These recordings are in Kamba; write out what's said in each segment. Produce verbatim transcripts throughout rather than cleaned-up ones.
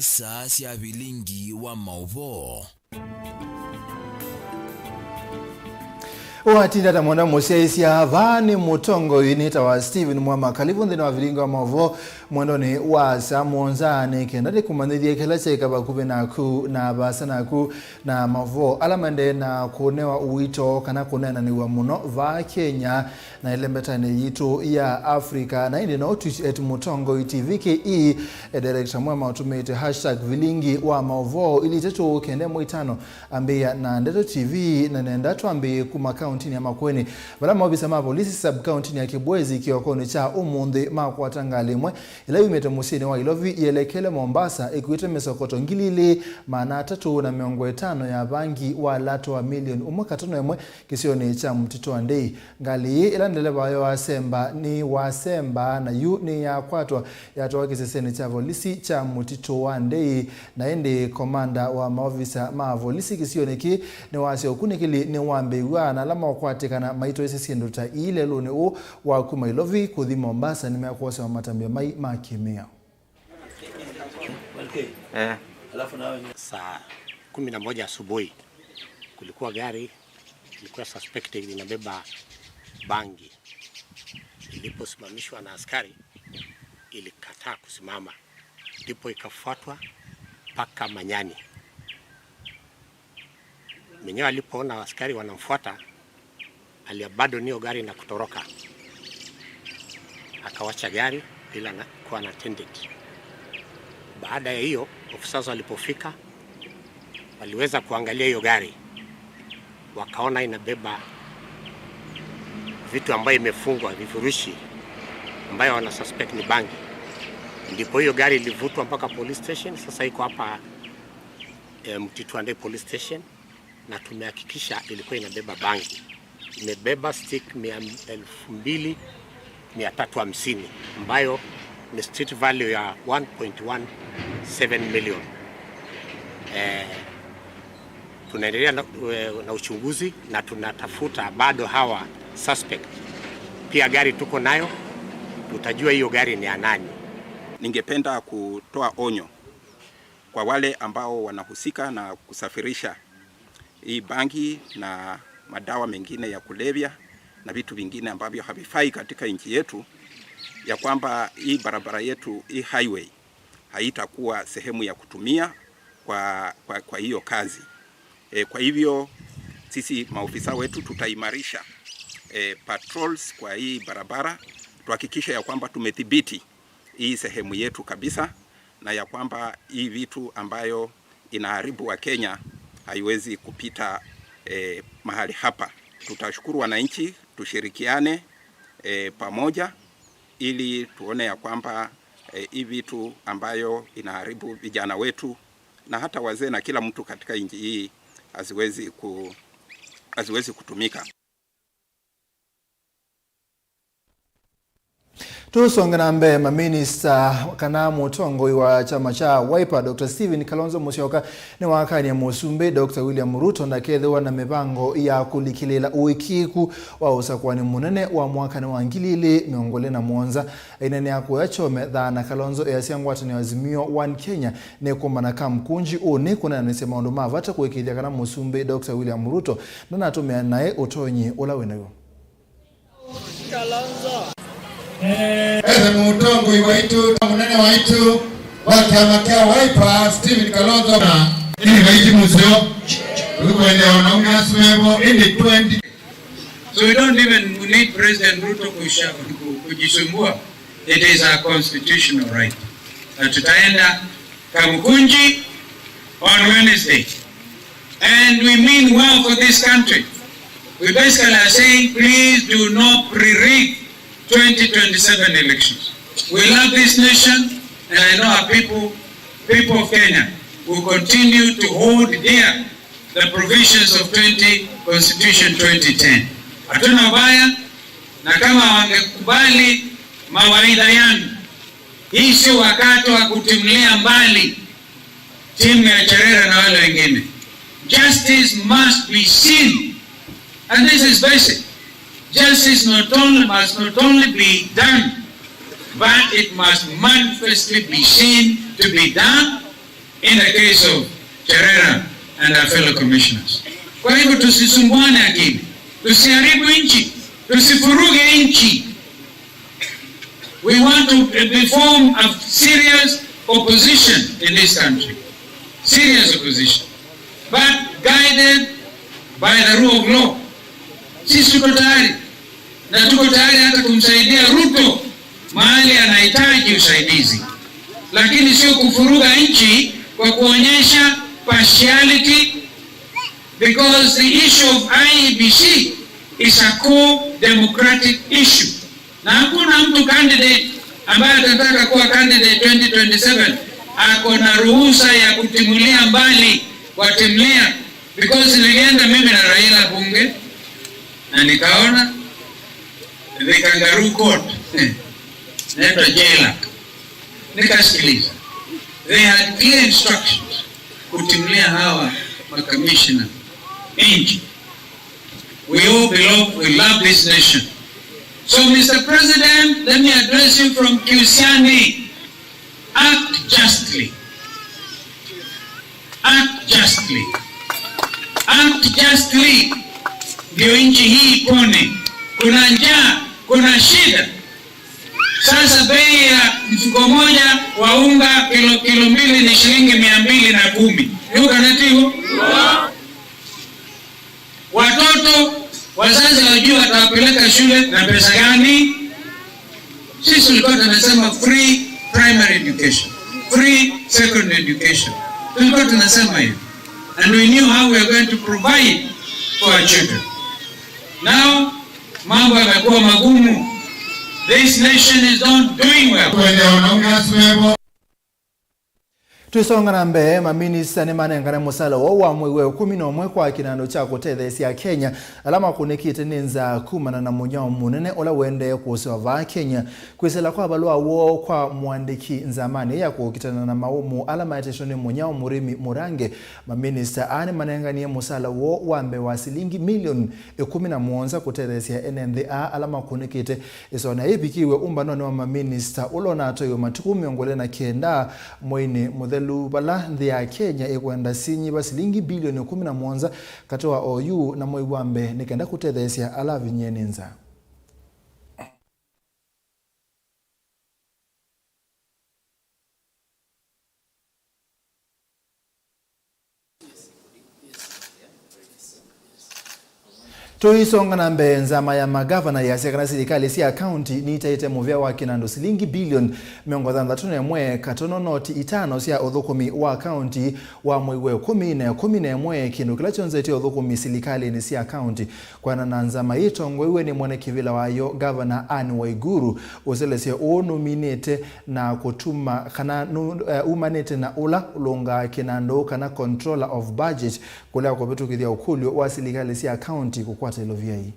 Saa sya vilingi wa maũvoo. Watinda ta mwana mũsyaĩĩsya, vaa nĩ mũtongoi nĩtawa Stephen Mwama. Kalivu nthĩnĩ wa vilingi wa maũvoo mwendonĩ wa saa mũonza, nĩ kenda nĩkũmanyĩthye kĩla kyaĩka vakuvĩ naku na vaasa naku. Na maũvoo ala maendee na kũnewa ũito kana kũneenanĩw'a mũno vaa Kenya na ĩlembetanĩ yitũ ya Africa. Na ĩndĩ no tweet at Mũtongoi T V K E, e, Director Mwema ũtũmĩĩte hashtag vilingi wa maũvoo ili itatũ kenda ĩmwe itano ambĩĩa na Ndeto T V, na nenda twambĩĩe kuma kauntinĩ ya Makueni, vala maovisa ma volisi sub-kauntinĩ ya Kibwezi kĩokonĩ kya ũmũnthĩ makwata ngalĩ ĩmwe ĩla yumĩte mũsyĩnĩ wa Ilovi yelekele Mombasa, ĩkuĩte mĩsokoto ngili ilĩ maana atatũ na mĩongo ĩtano ya vangi wa lato wa milioni ũmwe katono ĩmwe kĩsionĩ kya Mũtitũ wa Ndei. Ngalĩ ĩĩ, ĩla ndeleva wayo wasemba, nĩ wasemba na yu nĩyakwatwa, yatwawa kĩsesenĩ kya volisi kya Mũtitũ wa Ndei, na ĩndĩ komanda wa maovisa ma volisi kĩsionĩ kĩĩ nĩwasya ũkunĩkĩli nĩwambĩĩw'a, na ala maũkwatĩkana maitwaĩsye syĩndũ ta ii lelũnĩ ũũ wa kuma Ilovi kũthi Mombasa nĩmekwosewa matambya mai ma kĩmĩao. Eh. Saa kumi na moja asubuhi kulikuwa gari ilikuwa suspected inabeba bangi. Iliposimamishwa na askari, ilikataa kusimama, ndipo ikafuatwa mpaka Manyani. Mwenyewe alipoona askari wanamfuata, aliabandon hiyo gari na kutoroka, akawacha gari bila na, kuwa unattended. Baada ya hiyo, officers walipofika, waliweza kuangalia hiyo gari, wakaona inabeba vitu ambayo imefungwa, vifurushi ambayo wana suspect ni bangi. Ndipo hiyo gari ilivutwa mpaka police station, sasa iko hapa, eh, Mtitwande Police Station, na tumehakikisha ilikuwa inabeba bangi. Imebeba stick mia, elfu mbili mia tatu hamsini, ambayo ni street value ya one point one seven million. Eh, tunaendelea na, eh, na uchunguzi na tunatafuta bado hawa suspect. Pia gari tuko nayo, tutajua hiyo gari ni ya nani. Ningependa kutoa onyo kwa wale ambao wanahusika na kusafirisha hii bangi na madawa mengine ya kulevya na vitu vingine ambavyo havifai katika nchi yetu, ya kwamba hii barabara yetu, hii highway, haitakuwa sehemu ya kutumia kwa, kwa, kwa hiyo kazi. E, kwa hivyo sisi maofisa wetu tutaimarisha, e, patrols kwa hii barabara, tuhakikishe ya kwamba tumedhibiti hii sehemu yetu kabisa, na ya kwamba hii vitu ambayo inaharibu wa Kenya haiwezi kupita, eh, mahali hapa. Tutashukuru wananchi, tushirikiane, eh, pamoja ili tuone ya kwamba, eh, hii vitu ambayo inaharibu vijana wetu na hata wazee na kila mtu katika nchi hii haziwezi ku-, haziwezi kutumika. Tũsonge na mbee, maminista kana mũtongoi wa kyama kya Wiper, Doctor Stephen Kalonzo Musyoka, nĩwakanie Mũsumbĩ Doctor William Ruto ndakethĩwa na mĩvango ya kũlikĩlĩĩla ũĩkĩĩku wa ũsakũani mũnene wa mwakanĩ wa ngili ilĩ mĩongo ĩlĩ na mũonza. Aineenea kũya kyome thaana, Kalonzo easya ngwatanĩo Azimio One Kenya nĩkũmana Kamkunji ũnĩ kũneenanĩsya maũndũ ma vata kũĩkĩĩthya kana Mũsumbĩ Doctor William Ruto ndanatũmĩa naĩ ũtonyi ũla wĩ naw'o. Ese mũtongoi waitũ, mũnene waitũ wa kyama kya Wiper, Stephen Kalonzo. Na ĩndĩ vaiti mũseo, tũkwendea ona ũmwe asu mevo, ĩndĩ twenty. So we don't even need President Ruto kusha-, ku-, kujisumbua. It is our constitutional right. Na tutaenda Kamukunji on Wednesday. And we mean well for this country. We basically are saying, please do not pre-rig twenty twenty-seven elections. We love this nation, and I know our people, people of Kenya, will continue to hold dear the provisions of twenty, Constitution twenty ten. Hatuna ubaya, na kama wangekubali mawaidha yangu, hii sio wakati wa kutimulia mbali timu ya Cherera na wale wengine. Justice must be seen. And this is basic. Justice not only, must not only be done, but it must manifestly be seen to be done. in the case of Cherera and our fellow commissioners. Kwa hivyo tusisumbuane akili, tusiharibu nchi, tusifuruge nchi. We want to be form a serious opposition in this country. Serious opposition. But guided by the rule of law. Sisi tuko tayari. Na tuko tayari hata kumsaidia Ruto mahali anahitaji usaidizi. Lakini sio kufuruga nchi kwa kuonyesha partiality, because the issue of I E B C is a core democratic issue. Na hakuna mtu candidate ambaye atataka kuwa candidate twenty twenty-seven ako na ruhusa ya kutimulia mbali, kuwatimulia, because nilienda mimi na Raila bunge na nikaona the kangaroo court inaitwa JLAC. Nikasikiliza. They had clear instructions kutimulia hawa makamishna nje. We all belong, we love this nation. So, Mister President, let me address you from Kiusiani. Act justly. Act justly. Act justly. Ndio nchi hii ipone. Kuna njaa, kuna shida. Sasa bei ya mfuko moja wa unga kilo, kilo mbili ni shilingi mia mbili na kumi. Yuko na tigo? Watoto, wazazi hawajui watawapeleka shule na pesa gani. Sisi tulikuwa tunasema free primary education, free secondary education. Tulikuwa tunasema hiyo. And we knew how we are going to provide for our children. Now, mambo yamekuwa magumu. This nation is not doing well. Kwenda wanaume asiwepo. Tũisonga na mbee, maminista nĩmanengane mũsala woo wa mwei wa ĩkũmi na ũmwe kwa kĩnandũ kya kũtetheesya Akenya ala makũnĩkĩte nĩ nzaa kumana na mũnyao mũnene ũla ũendee kũsewa vaa Kenya. Kwĩsĩla kwa valũa woo kwa mũandĩki nzamanĩ ya kũkitana na maũmũ ala maetetwe nĩ mũnyao Mũrĩmi Mũrange, maminista aa nĩmanenganie mũsala woo wa mbee wa silingi milioni ĩkũmi na mũonza kũtetheesya ene nthĩ aa ala makũnĩkĩte. Ĩsoanĩa yĩvikĩiwe ũmbanonĩ wa maminista ũla ũnatwaiwe matukũ mĩongo ĩlĩ na kenda mweinĩ mũthelu, vala nthĩ ya Kenya ĩkwenda syĩnyiva silingi mbilioni ĩkũmi na mũonza katĩ wa oyu na mwei wa mbee nĩ kenda kũtetheesya ala avinyĩe nĩ nzaa. Tũisonga na mbee, nzama ya magavana yasya kana silikalĩ sya kaunti nitaĩte mũvea wa kĩnandũ silingi bilioni mĩongo thanthatũ na ĩmwe katono noti itano sya ũthũkũmi wa kaunti wa mwei wa ĩkũmi na ĩkũmi na ĩmwe, kĩndũ kĩla kyonzetye ũthũkũmi silikalĩnĩ sya kaunti. Kwana na nzama ĩtongoiwe nĩ mwene kĩvĩla wayo, Gavana Anne Waiguru, ũselesyo ũũ nũminĩte na kũtuma kana nũ-, eh, umanĩte na ũla ũlũngaa kĩnandũ kana controller of budget kũlea kũvĩtũkĩthya ũkũlyo wa silikalĩ sya kaunti kũkwata ĩlovia ii.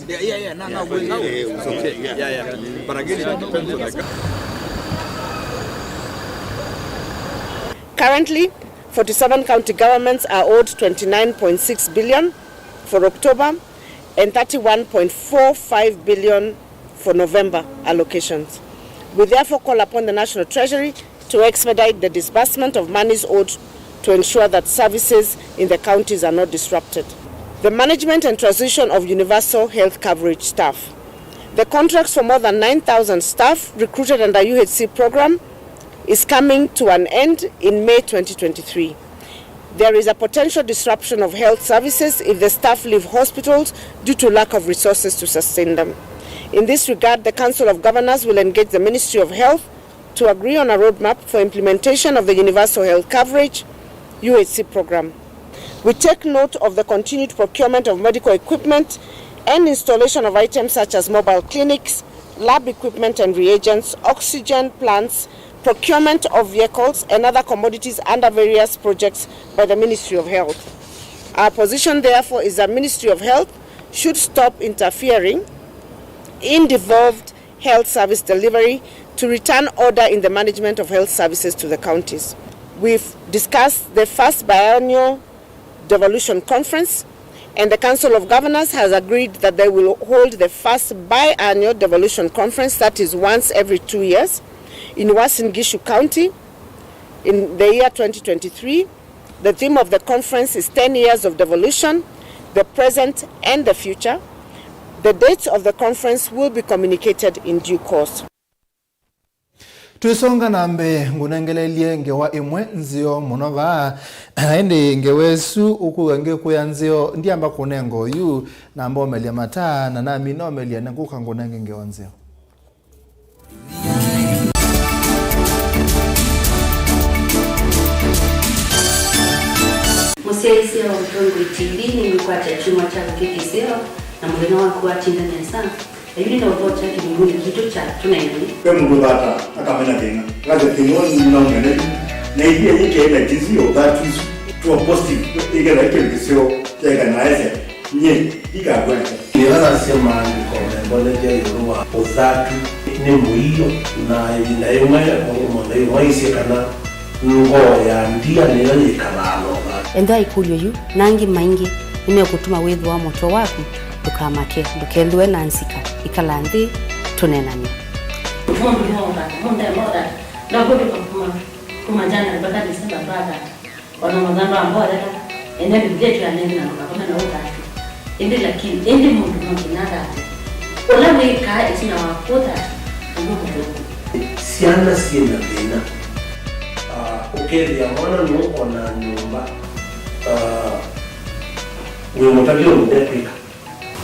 Yeah, yeah, yeah. No, no, wait, no. Yeah, yeah, it's okay. Yeah, yeah. But again, it depends on the Currently, forty-seven county governments are owed twenty-nine point six billion for October and thirty-one point four five billion for November allocations. We therefore call upon the National Treasury to expedite the disbursement of monies owed to ensure that services in the counties are not disrupted. The management and transition of universal health coverage staff. The contracts for more than nine thousand staff recruited under U H C program is coming to an end in May twenty twenty-three. There is a potential disruption of health services if the staff leave hospitals due to lack of resources to sustain them. In this regard, the Council of Governors will engage the Ministry of Health to agree on a roadmap for implementation of the Universal Health Coverage, U H C program. We take note of the continued procurement of medical equipment and installation of items such as mobile clinics, lab equipment and reagents, oxygen plants, procurement of vehicles and other commodities under various projects by the Ministry of Health. Our position, therefore, is that Ministry of Health should stop interfering in devolved health service delivery to return order in the management of health services to the counties. We've discussed the first biannual devolution conference, And the Council of Governors has agreed that they will hold the first biannual devolution conference, that is once every two years, in Uasin Gishu County in the year twenty twenty-three. The theme of the conference is ten years of devolution, the present and the future. The dates of the conference will be communicated in due course. Twĩsonga na mbee, ngũnengeleelye ngewa ĩmwe nzeo mũno vaa, na ĩndĩ ngewa ĩsu ũkwĩw'a ngĩkwĩa nzeo, ndyamba kũnenga oyu, namba omelya mataa, na namina omelya nĩngũka ngũnenge ngewa nzeo. Mũsyaĩĩsya wa Mũtongoi T V nĩngũkwatya kyumwa kyaku kĩ kĩseo, na mũthenya waku watinda nesa. Yu nĩnaũthokya kĩlungunĩ kitũ kya tũnengane. Ve mũndũ ũthata akamena thĩna, akasya thĩna ũũ nĩnaũmena yu, na ithyĩ yĩkĩe na jinsi ya ũthatu isu, tuwa positive, ĩkethwa ĩ kĩndũ kĩseo kyaeka na aesya, nyie ndikakwata. Nĩasasya maandĩko membonethya ĩũlũ wa ũthatu nĩ mũio, na ĩvinda yĩmwe mũndũ ĩmwe aisye kana ngoo ya ndia nĩyo yĩkalaa na ũthatu. Ethĩwa ĩkũlyo yu na angĩ maingĩ nĩmekũtuma wĩthĩwa mũtwe waku, ndũkamake, ndũkethĩwe na nzika, ĩkala nthĩ tũneenany'e. Mũndũ nĩwaũthata, mũndũ emaũthata, ndakũndũ kuma, kuma January mpaka December twathata. Ona mathandũ ambothela, ene Biblia ĩtwĩanĩte na ndũkakome na ũthatu. Ĩndĩ lakini, ĩndĩ mũndũ no nginya athate. Ũla wĩkaa ĩtina wa kũthata, ũu mũthũku. Syana syĩ na thĩna. Ah, ũkethĩa mwana nũũkonaa nyũmba, ah, wĩ mũtavya ũndũ ndekwĩka.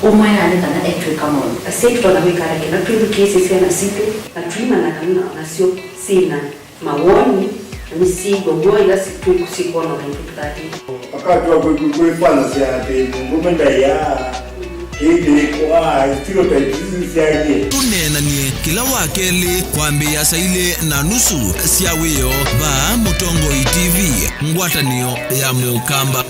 Ũmwĩaa nĩ kana etwĩka maũndũ. Asyai tũtonya kwĩka ata kĩla twĩthukĩĩsye syana sitũ, na tũimanya kana nasyo syĩ na mawoni, na nĩsyĩw'a w'o ĩla si-, twĩ-, sikwona ũndũ tũtatĩte. Wakati wa kwĩ-, kwĩ-, kwĩfanasya atĩ mũndũme ndaiaa, kĩĩ kĩlĩkũ, ah, stereotypes isu syaĩlye. Tũneenanie kĩla wa kelĩ kwambĩĩa saa ilĩ na nusu sya wĩoo vaa Mũtongoi T V, ngwatanĩo ya Mũkamba.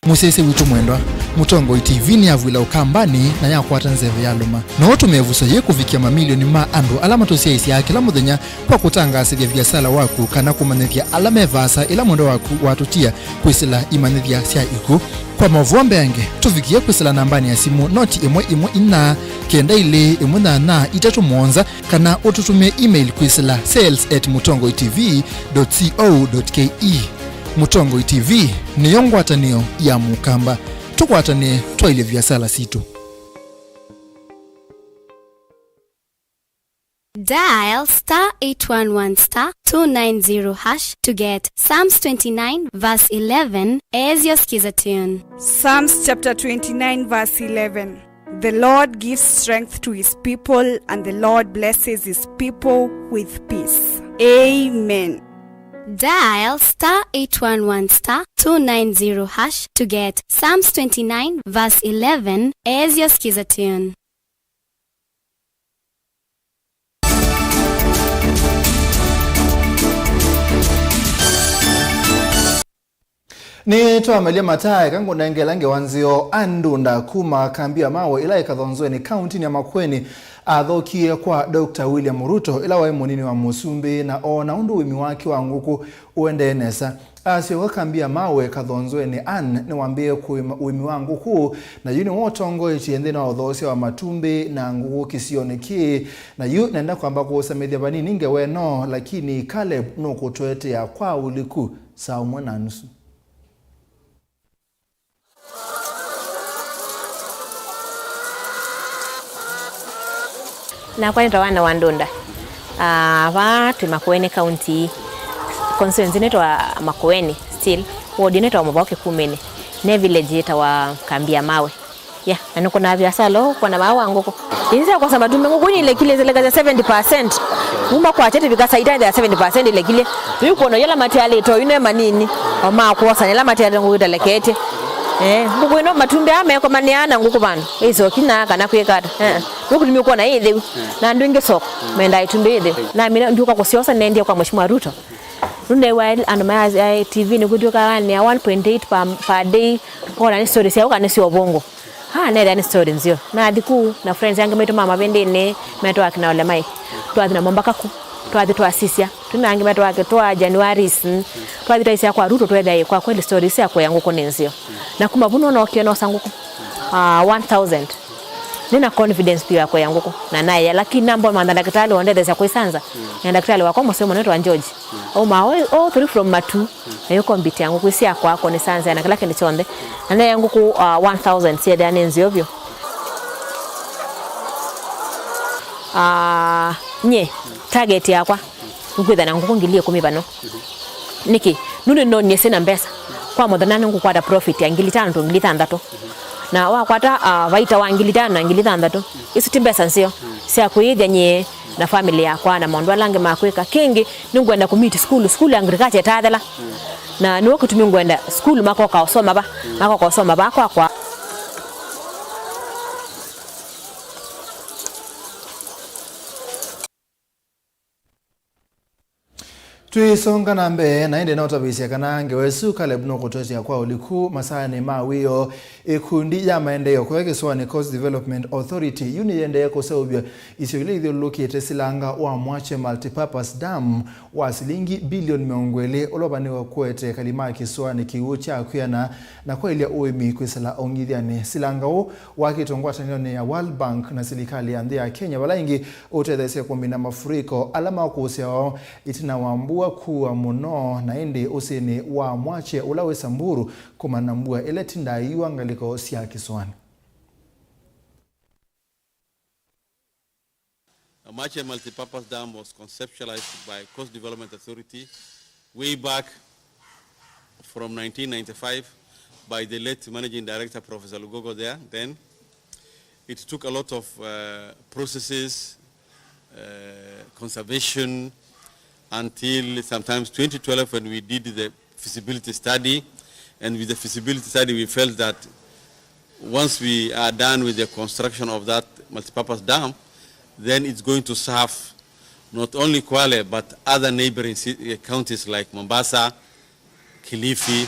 Mũsyaĩĩsya witũ mwendwa, Mũtongoi T V nĩyavw'ĩla Ũkambanĩ na yakwata nzeve yalũma. No ũtũme ĩvuso yĩĩ kũvikĩa mamilioni ma andũ ala matũsyaĩĩsyaa kĩla mũthenya kwa kũtangaasĩthya viasala waku kana kũmanyĩthya ala me vaasa ĩla mwendwa waku watũtia kwĩsĩla imanyĩthya sya ikw'ũ. Kwa maũvoo mbeange, tũvikĩe kwĩsĩla nambanĩ ya simũ noti ĩmwe ĩmwe inya, kenda ilĩ ĩmwe nyanya itatũ mũonza, kana ũtũtũmĩe email kwĩsĩla sales at mũtongoi T V dot co dot K E. Mũtongoi T V nĩyo ngwatanĩo ya Mũkamba. Tũkwatanĩe twaĩlye viasala sitũ. Dial star eight one one star two nine zero hash to get Psalms twenty-nine verse eleven as your Skiza tune. Psalms chapter twenty-nine verse eleven. The Lord gives strength to his people, and the Lord blesses his people with peace. Amen. Dial star eight one one star two nine zero hash to get Psalms twenty-nine verse eleven as your Skiza tune. Nĩtwamelya mataa, eka ngũnengela ngewa nzeo. Ann Ndunda kuma kambi ya Mawe ĩla ĩ Kathonzweni, kauntinĩ ya Makueni, athokie kwa Doctor William Ruto, ĩla waĩ mũnini wa mũsumbĩ, na oona ũndũ ũĩmi wake wa ngũkũ ũendee nesa. Asyoka kambi ya Mawe Kathonzweni, Ann nĩwambĩĩe kũĩma ũĩmi wa ngũkũ, na yu nĩwe ũtongoetye nthĩnĩ wa ũthoosya wa matumbĩ na ngũkũ kĩsionĩ kĩĩ. Na yu nenda kwamba kũũsamĩthya vanini ngewa ĩno, lakini Caleb nũkũtũetea kwa ũliku saa ũmwe na nusu. Nakwa nĩtawa Anne wa Ndunda. Ah, vaa twĩ Makueni County. Constituency nĩtawa Makueni still. Ward nĩtawa Mũvao Kĩkumĩnĩ. Ne village yĩtawa Kambi ya Mawe. Yeah, na nĩkũnaa viasala ũkwona vaa wa ngũkũ. Inzi ya kwosa matumbĩ, ngũkũ nĩilekile, zilekasya seventy percent. Kuma kwakya tũvika saa ita ya seventy percent ilekile. Yu kwona yala matialĩte oyu ne manini, o ma kwosa, yala matialĩte ngũkũ italeketye. Eh, ngũkũ ĩno matumbĩ aa mekomanĩaa na ngũkũ vandũ. Ĩsoki na kana kwĩka ata. Eh, nũkũtumi kwona ĩ theu. Na andũ aingĩ soko, mendaa itumbĩ ĩ theu. Na mina ndiũka kũsyosa nendie kwa Mheshimiwa Ruto. Nũnewa andũ ma, eh, T V nĩkwĩtwĩka nĩ one point eight per, per day. Kona nĩ story sya ũka nĩ sya ũvũngũ. Ah, nethĩa nĩ story nzeo. Nathi ku na friends angĩ maitũ ma mavĩndĩnĩ, metwa akina Ole Mike. Twathi namo mbaka ku. Twathi twasisya. Twĩ na angĩ metwa ake twa Januaries. Mm. Twathi twaisya kwa Ruto twethĩa kwa kweli story sya kũya ngũkũ nĩ nzeo. Na kuma vu nona okie nosa ngũkũ, ah, one thousand. Nĩna confidence vyũ ya kũya ngũkũ. Na naĩya, lakini namba mantha ndakĩtalĩ wandetheesya kũisanza. Na ndakĩtalĩ wakwa mũseo mũno wĩtawa George. Aumaa all, all through from Matu. Na yu compete ya ngũkũ syakwa, kũnisanzĩa na kĩla kĩndũ kyonthe. Na neye ngũkũ, ah, one thousand syethĩa nĩ nzeo vyũ. Ah, nye, target yakwa. Nĩkwĩthĩa na ngũkũ ngili ĩkũmi vano. Nĩkĩ? Nũndũ nĩnonie syĩna mbesa. Kwa mũthenya nĩngũkwata profit ya ngili itano to ngili thanthatũ. Na wakwata, ah, vaita wa ngili itano na ngili thanthatũ, isu ti mbesa nzeo sya kwĩyĩthya nyie na family yakwa na maũndũ ala angĩ ma kwĩka. Kĩngĩ, nĩngwenda kũmeet sukulu, sukulu ya agriculture ĩtaathela. Na nĩw'o kĩtumi ngwenda sukulu makoka ũsoma va, makoka ũsoma va kwakwa. Twĩsonga na mbee, na ĩndĩ no tavĩsya kana ngewa ĩsu Caleb nũkũtwetya kwa ũliku masaanĩ ma wĩoo. Ĩkundi ya maendeeo kũya kĩsũanĩ Coast Development Authority yu nĩyĩendee kũseũvya isio ila ithyũlũlũkĩte silanga wa Mwache Multipurpose Dam wa silingi bilioni mĩongo ĩlĩ ũla ũvanĩwe kũete ekali ma kĩsũanĩ kĩu kya kwĩana na kwaĩlya ũĩmi kwĩsĩla ũng'ithyanĩ. Silanga ũũ wakĩtwe ngwatanĩonĩ ya World Bank na silikalĩ ya nthĩ ya Kenya, vala ĩngĩ ũtetheesya kũmina mafuriko ala makũsĩawa ĩtina wa mbua kua mũno, na ĩndĩ ũsĩnĩ wa Mwache ũla wĩ Samburu kũmana mbua ĩla ĩtindaa ĩyua ngalĩko sya kĩsũanĩ. Mwache Multipurpose Dam was conceptualized by Coast Development Authority way back from nineteen ninety-five by the late Managing Director, Professor Lugogo there then. It took a lot of, uh, processes, uh, conservation, until sometimes twenty twelve when we did the feasibility study. And with the feasibility study, we felt that once we are done with the construction of that multipurpose dam, then it's going to serve not only Kwale, but other neighboring ci-, uh, counties like Mombasa, Kilifi,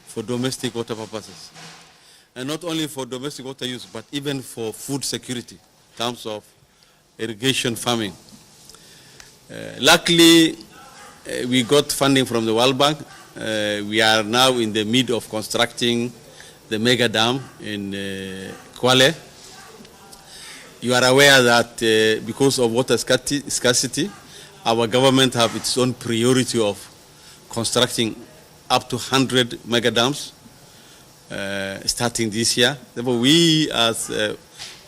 for domestic water purposes. And not only for domestic water use, but even for food security, in terms of irrigation farming. Uh, luckily, uh, we got funding from the World Bank. Uh, we are now in the mid of constructing the mega dam in, uh, Kwale. You are aware that, uh, because of water scarci-, scarcity, our government have its own priority of constructing up to hundred mega dams, uh, starting this year. Therefore, we as, uh,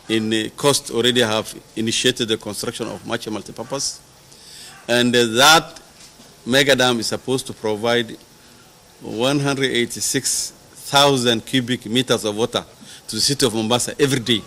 in, uh, Coast already have initiated the construction of Mwache Multipurpose. And, uh, that mega dam is supposed to provide one hundred eighty-six thousand cubic meters of water to the city of Mombasa every day.